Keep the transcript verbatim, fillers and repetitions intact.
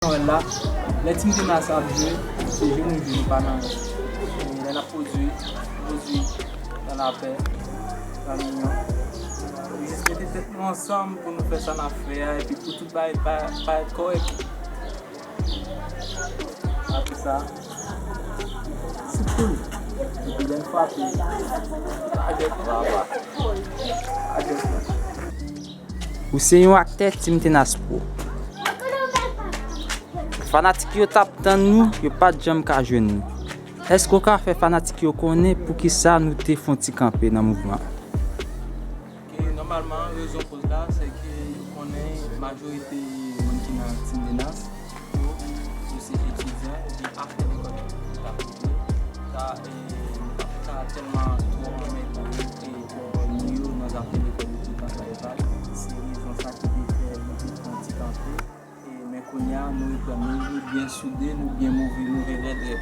Noël la, lè Team Tenas ap jwe, se jwe nou jwe, nou pa nan lè n ap pwodui, pwodui nan lapè, nan linyon. Nou jis mete tèt nou ansanm pou nou fè sa n ap fè a, epi pou tout bagay pa, parèt kòrèk. Apre sa, se koul. Epi lè n frape, pa jwèt non, papa. Pa jwèt non. Ou se yon aktè Team Tenas Pro. Fanatik yo t ap tann nou, yo pa t janm ka jwenn nou. Èske w ka fè fanatik yo konnen poukisa nou te fè yon ti kanpe nan mouvman? Ok, nòmalman, rezon koz la, se ke yo konnen majorite moun ki nan Team Tenas, yo, yo se etidyan, epi afè lekòl yo t ap regle. Sa, e, nou pa t ka tèlman twò anmède yo, e, twò ni yo nan zafè lekòl yo tout nan travay. Se rezon sa ki te fè nou te fè yon ti kanpe. E, men kounye a, nou reprann, nou, nou byen soude, nou byen move, nou byen rèd, rèd.